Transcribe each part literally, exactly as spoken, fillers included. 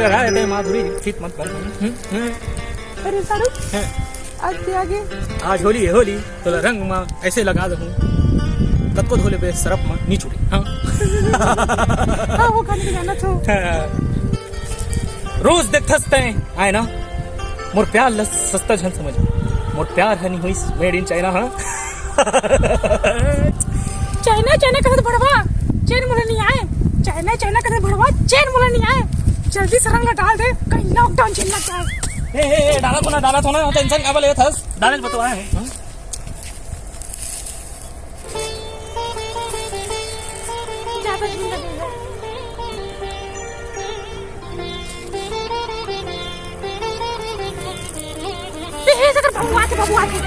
लगा देते हैं माधुरी दीक्षित मत बन। हम्म, हम्म। अरे शाहरुख, हैं। आज के आगे। आज होली है, होली। तोला रंग मा ऐसे लगा दूँ, कतको धोले पे सरफ मा नी छूटे। हाँ। हाँ, वो गाने के गाना छो। हाँ। रोज देखथस तैं, आए ना? मोर प्यार ल सस्ता झन समझ। मोर प्यार ह नी होइस made in China, हाँ। चाइना, चाइना करत बड़वा, चैन मोला नी आए। चाइना, चाइना करत बड़वा, चैन मोला नी आए। जल्दी से रंग डाल दे, कहीं lockdown झेलना पड़े। ए, ए, ए, डाला तो ना, डाला तो ना, tension काबर लेत हस? डाले बतवा है, हाँ? ज्यादा झुंड नहीं है। ए, ए, तेकर बबुआ के, बबुआ के।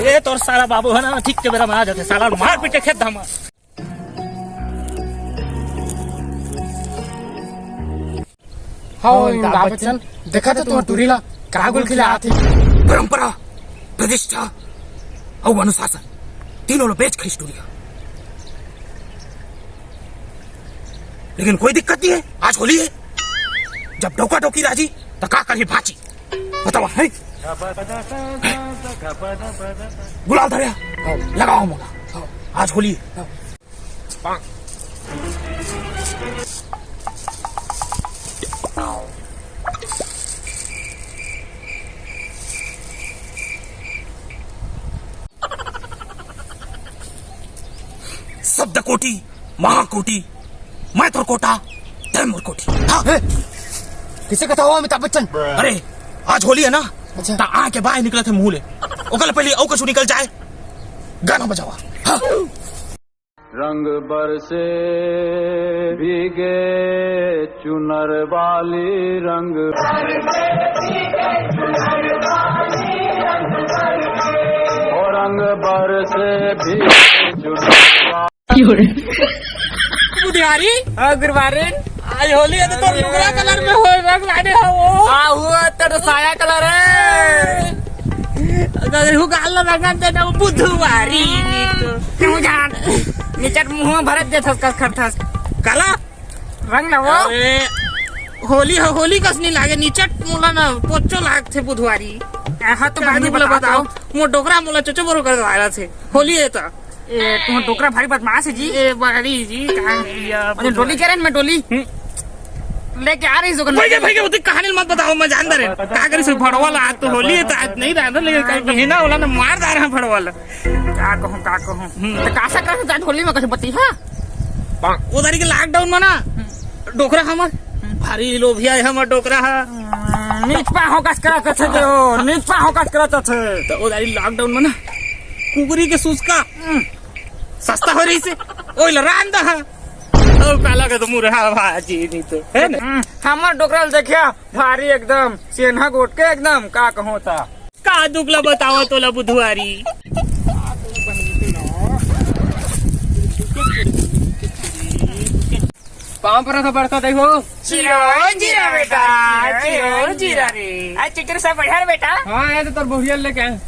ए, तोर साला बाबू है ना, ठीक के बेरा में आ जाते, साला मार पीट के खेत धामा। हाँ, हाँ, अमिताभ बच्चन, देखा तो तुमन टूरी ला का गोल खिला आथे। परंपरा, प्रतिष्ठा अउ अनुशासन, तीनों ला बेच खइस टूरी ह। लेकिन कोई दिक्कत नहीं है, आज होली है। जब डौका डौकी राजी, त का करही भांची? बतावा, हैं? गुलाल धरे, लगावा मोला। आज होली है। शब्द कोटि, महाकोटि, मैं तोर कोटा, तैं मोर कोठी। हाँ। ए, किसे कहता हुआ अमिताभ बच्चन? अरे, आज होली है ना? अच्छा। त आँख के बाहर निकलथे मुँह ले। ओकर ले पहले अउ कछु निकल जाए। गाना बजावा। हाँ। रंग बरसे भीगे चुनर वाली, रंग, ओ रंग बरसे भीगे चुनर वाली। बुधियारी? हाँ, गुरुवारिन। आज होली है तो तोर लुगरा कलर में हो, रंग लाने हो वो। हाँ, हुआ तो साया कलर है। अगर हु गाल ला रंगन दे ना, वो बुधवारी नी तो। क्यों जान? निचट मुंह में भरत देथस कस खरथस। काला? रंग ला वो। अरे, होली हो, होली कस नी लागे, निचट मोला ना पोचो लागथे बुधवारी। हाँ, तो बाद में बताओ। मोर डोकरा मोला चोचो बरो कर दे थे। होली है तो। ए, तुम डोकरा भारी बदमाश है जी। ए, बड़ी जी, कहाँ किया? अरे, डोली कह रहे हैं, मैं डोली। हम्म। लेके आ रही हूँ, भाई, भाई, ओती कहानी मत बताओ, मैं जानता रहे। का करी से भड़वा ला, आज तो होली है, तो आज नहीं रहना, लेकिन कल महीना वाला ना मार डारे हैं भड़वा ला। का कहूँ, का कहूँ। हम्म। तो का सकरा से आज होली में कहीं बती, हाँ? उधर के lockdown में ना, हम्म। डोकरा हमर, हम्म। भारी लोभिया है हमर डोकरा है। हम्म, नीच पा होकस करत थे जो, नीच पा होकस करत थे। तो उधर lockdown में ना, कुकरी के सुसका, हम्म। सस्ता हो रही से, ओई ला रांध हा। ओ काला के तो मुरहा भाजी नहीं तो, है ना? हम्म, हमर डोकरा ल देखिया, भारी एकदम, सेन्हा गोट के एकदम, का कहूं ता। का दुख ला बतावा तोला बुधवारी। पाँव परत हंव बड़का दाई हो। जीरा, जीरा बेटा, जीरा, जीरा रे। आज चित्र सब बढ़िया रे बेटा। हाँ, ये तो तोर बहुरिया लेके आए।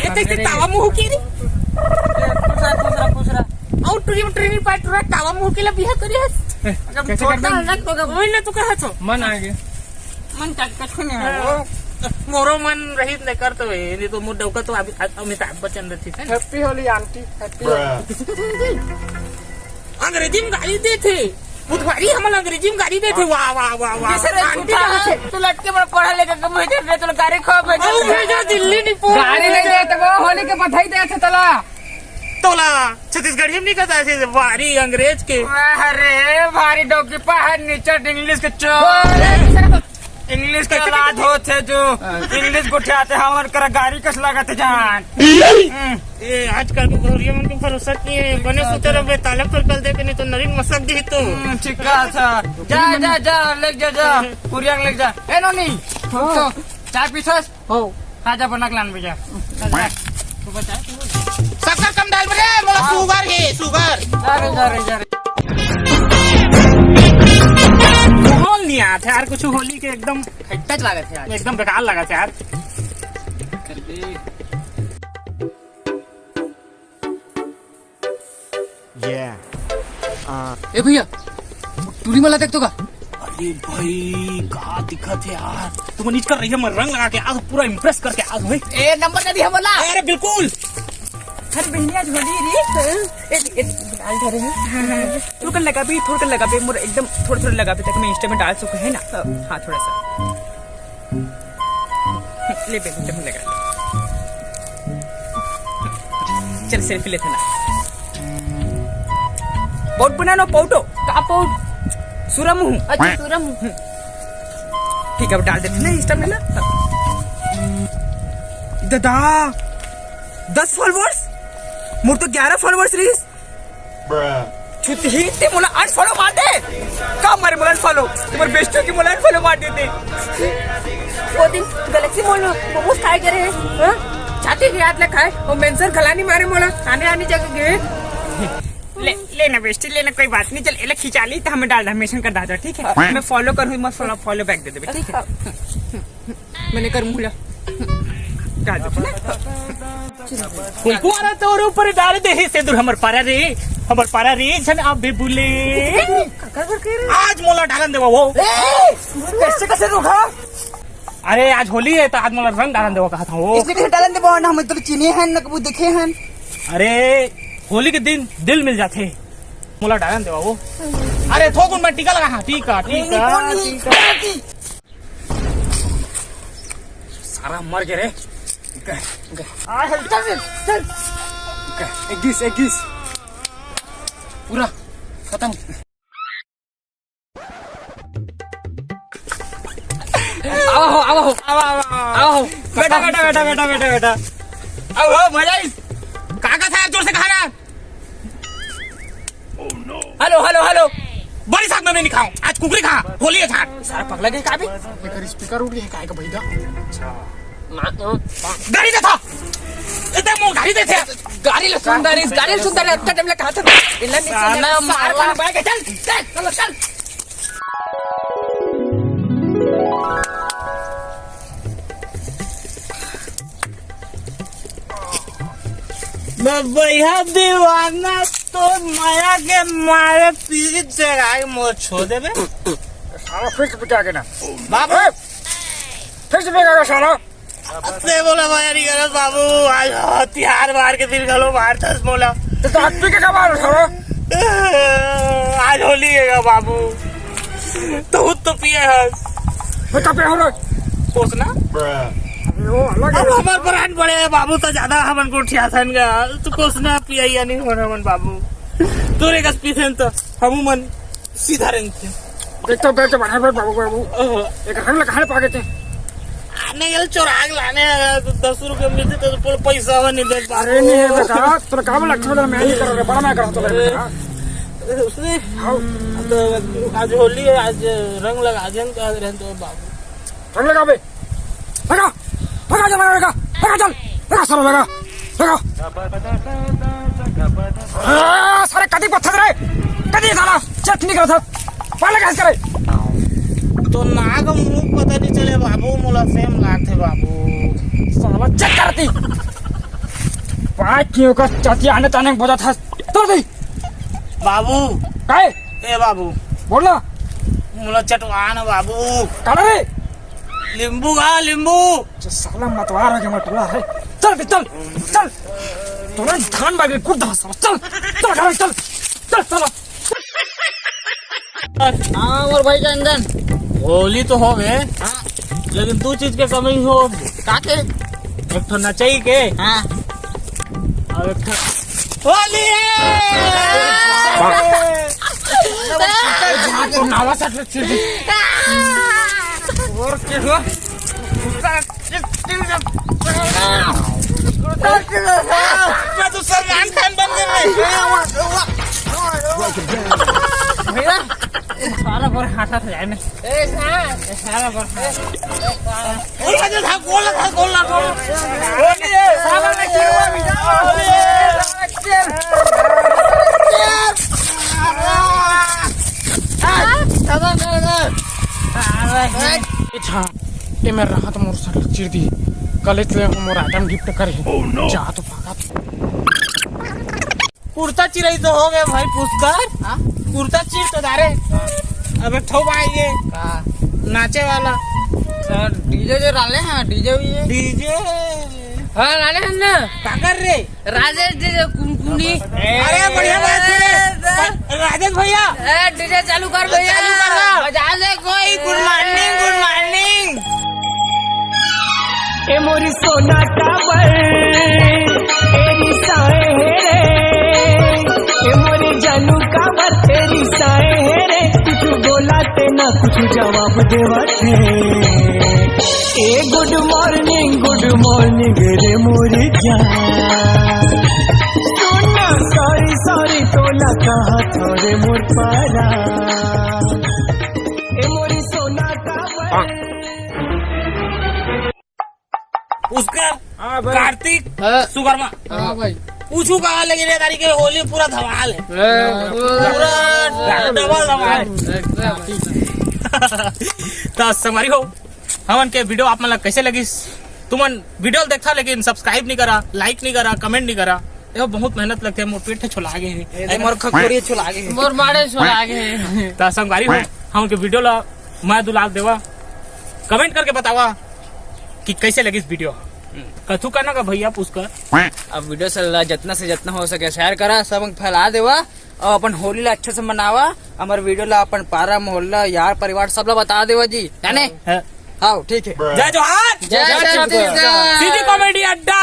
ये तो इतने तावा मुंह के रे। खुश रहा, खुश रहा, खुश रहा। और टूरी में ट्रेनिंग पार्ट रहा, तावा मुंह के लिए बिहा करिए। ए, जब कैसे छोटा करना? है ना, तो वही ना तू कहा छो। मन आ गया। मन का कछु नहीं है। हाँ। मोरो मन रहित नहीं कर तो है, नहीं तो मोर डौका तो अभी अमिताभ बच्चन रहती है। Happy Holi aunty, happy Holi. अंग्रेजी में गाली देथे। बुधवारी हमन अंग्रेजी में गाली देथे। वाह, वाह, वाह, वाह। कैसे रे आंटी झूठा? कहाँ से? तू लटके में पढ़ा लेकर के मुझे दे दे, तू गाड़ी खो भेजे। अरे भेजो दिल्ली नहीं पहुंच। गाड़ी नहीं देते, वो होली के बधाई देथे तोला। तोला छत्तीसगढ़ी में नहीं कहता ऐसे वारी अंग्रेज के। अरे भारी डौकी पा है नीचे English के चोर। English के औलाद होत हे जो English गोठियाथे, हमर करा गारी कस लागत हे जान। हम्म। ए, आजकल के बहुरिया मन के भरोसा नहीं है, बने सुते रहो, ताला पर कल दे के नहीं तो नरिन मसक दी तो। हम्म, ठीक कहा था। जा, जा, जा, ले जा, जा। कुरिया ले जा। ए नोनी, तो चाय पीछस? हो। हाँ, जा बना के लान भैया। जा, जा। तू बचा, तू। शक्कर कम डाल रे, मोला हाँ। Sugar है, sugar। जा रे, जा रे, जा रे। बोल नहीं आत हे यार, कुछ होली के एकदम हट्टा लागत हे आज। एकदम बेकार लागत हे यार। Yeah। आ। ए भैया, टूरी मला देख तो का? ए भाई, का दिखत हे यार? तुमन इचकर रहिया, मैं रंग लगा के आज पूरा impress करके आज भाई। ए, नंबर दे दी हमला। अरे बिल्कुल। अरे बहिनी, आज होली री। ए, ए, आज धरे हे। थोड़ा कन लगाबे, थोड़ा कन लगाबे, मोर एकदम थोड़ा थोड़ा लगाबे, ताकि मैं Insta में डाल सकूं, है ना? हाँ, थोड़ा सा। ले बे, एकदम लगा। चल, selfie लेते ना। पाउट बना लो, पाउटो। का पाउट? सुरम हूँ। अच्छा, सुरम हूँ। ठीक है, अब डाल देते ना Insta में ना। दादा, दस followers? मोर तो ग्यारह followers रहिस। छुतही ते मोला unfollow मार दे। का मारे मोला unfollow? तुम्हारे बेइज्जती की मोला unfollow मार देते। वो दिन Galaxy Mall में momos खाए गए रहे, हाँ? छाती के हाथ ले खाए, वो मेंशन खलानी मारे मोला, आने आने जगह गए। ले, लेना बेइज्जती, लेना, कोई बात नहीं, चल, एला खिंचा ली, तो हमें डाल दे, mention कर दे, ठीक है? मैं follow करूँ, मैं follow, follow back दे देबे, ठीक है? मैंने कर मुला। का दे? कुंकुआरा तोर ऊपर डाल दे हे सिंदूर हमर पारा रे, हमर पारा रे, झन आप भी बुले। आज मोला डालन देवा वो। कैसे, कैसे रोका? अरे, आज होली है, तो आज मोला रंग डालन देवा कहा था वो। इसने कैसे डालन देवा ना, हम तो चीने हैं, ना कबू देखे हैं। अरे, होली के दिन दिल मिल जाते, मोला डालन देवा वो। अरे, थोकुन मैं टीका लगा, हाँ, टीका, टीका, टीका। सारा मर गए रे। आ, चल, चल, चल। इक्कीस, इक्कीस। पूरा खत्म। आवा हो, आवा हो। आवा, आवा, आवा। आवा हो। बैठा, बैठा, बैठा, बैठा, बैठा, बैठा। आवा हो, मजा आई। काका साहब, जोर से खाना। Hello, hello, hello. बड़ी साग में नहीं खाओ, आज कुकरी खा, होली है छाट। सारा पगला के का भी? एकर speaker उठ गया, काय का भैया? अच्छा। गाड़ी दे था। इतने मो गाड़ी दे थे। गाड़ी ले सुंदर, इस गाड़ी ले सुंदर, इतना टाइम लगा था। इल्ला नहीं साला चलने का, मार मारवा। खाने बैग है, चल, चल, चलो, चल। बबैया दीवाना तो माया के मारे पीछे चढ़ाई मोर छोड़ देबे। साला फिर से पिटा के ना। बाबू। फिर से पिटा के साला। अरे बोला भाई, नहीं करो बाबू, आज हथियार मार के फिर गलो मार दस बोला। तो, तो हाथ पी के का मारो साला? आज होली है बाबू। तो खुद तो पिए है। मैं कहाँ पे हो रहा? कोसना? अबे वो अलग है। अब हमार ब्रांड बड़े है बाबू, तो ज्यादा हमन गोठिया सन गा। तू कोसना पिया या नहीं होना मन बाबू। तू रे कस पीथेन तो हमू मन सीधा रेंगथे। देख तो, देख तो, बना बे बाबू, बाबू। ओहो। एक रंग लगा है पाके थे। आने गल चोराग लाने आया तो दस रुपये मिलते तो बोल पैसा हुआ नहीं दे पारे। अरे नहीं है बेटा, तोरा काम लक्ष्मी वाला मैं नहीं कर रहा, बड़ा मैं कर रहा तो बेटा। उसने हाँ। तो आज होली है, आज रंग लगा देन का रहन तो बाबू। रंग लगा बे। लगा, लगा, चल, लगा, लगा, लगा, साला, लगा, लगा। आ, सारे कदी पत्थर रे, कदी साला, चेक नहीं करता, पहले कैसे करे? तो नाग मुंह पता नहीं चले बाबू, मोला सेम लागथे बाबू। साला चेक करती। पाँच किलो का चतिया आने ताने बजा था, तोड़ दी। बाबू। काय? ए बाबू। बोल ना। मोला चटवान बाबू। काला रे? लींबू का, लींबू। अच्छा, साला मतवार हो गया, मतवार है। चल बे, चल, चल। तोरा धान बागे कुछ धान साला। चल, चल, चल, चल, चल, चल। हाँ, और भाई चंदन। होली तो हो गए, हाँ। लेकिन दो चीज के कमी हो। का के? एक तो नचई के। हाँ। और एक तो होली है। जहाँ तो नावा सा और के हो? मैं तो सलमान खान बन गया। भैया, सारा पर हाथा था यार मैं। ए, सारा पर हाथा। गोल लगा, गोल लगा, गोल लगा। होली है। साला ने किरवा भी जाओ। होली है। अच्छा, ये मेरा रहा तो मोर सर चिर दी। कल इसलिए हम मोर आइटम गिफ्ट करे। जा तो भागा। कुर्ता चिरई तो हो गए भाई पुष्कर। हाँ? कुर्ता चिर तो डारे। अबे ठो भाई ये का? नाचे वाला। डीजे जो डाले हैं, डीजे भी है। डीजे। हाँ, डाले हैं ना। का कर रे? राजेश डीजे कुनकुनी। अरे बढ़िया बात है। ए, राजेश भैया। ए, डीजे चालू कर भैया। चालू कर ना। बजा दे कोई। गुड मॉर्निंग, गुड मॉर्निंग। ए मोरी सोना काबर, ए रिसाए हे रे। ए मोरी जानू काबर, ए रिसाए हे रे। कुछ बोला ते ना, कुछ जवाब देवा थे। A good morning, good morning रे मोरी जान। सोना, सॉरी, सॉरी, तोला कहा थोड़े मोर पारा। ए मोरी सोना काबर। पुष्कर, हाँ भाई। कार्तिक, हाँ। सुकर्मा। हाँ भाई। पूछू कहाँ लगी रे तारी के होली पूरा धमाल है। हाँ। पूरा डबल धमाल। एकदम। तो संगवारी हो, हमन के वीडियो आप मन ला कैसे लगिस? तुमन वीडियो देखा लेकिन सब्सक्राइब नहीं करा, लाइक नहीं करा, कमेंट नहीं करा। ये बहुत मेहनत लगते है, मोर पेट छोला आगे है। ए, मोर खखोरी छोला आगे है। मोर माड़े छोला आगे है। तो संगवारी हो, हमन के वीडियो ला मैं दुलार देवा, कमेंट करके बतावा कि कैसे लगिस वीडियो। कथू कहना का भैया पुष्कर। अब वीडियो से ला-, जितना से जितना हो सके शेयर करा, सब फैला देवा और अपन होली ला अच्छे से मनावा। हमारे वीडियो ला अपन पारा मोहल्ला यार परिवार सब ला बता देवा जी, जाने? हाँ। हाँ, ठीक है। जय जोहार। जय छत्तीसगढ़। सीजी कॉमेडी अड्डा।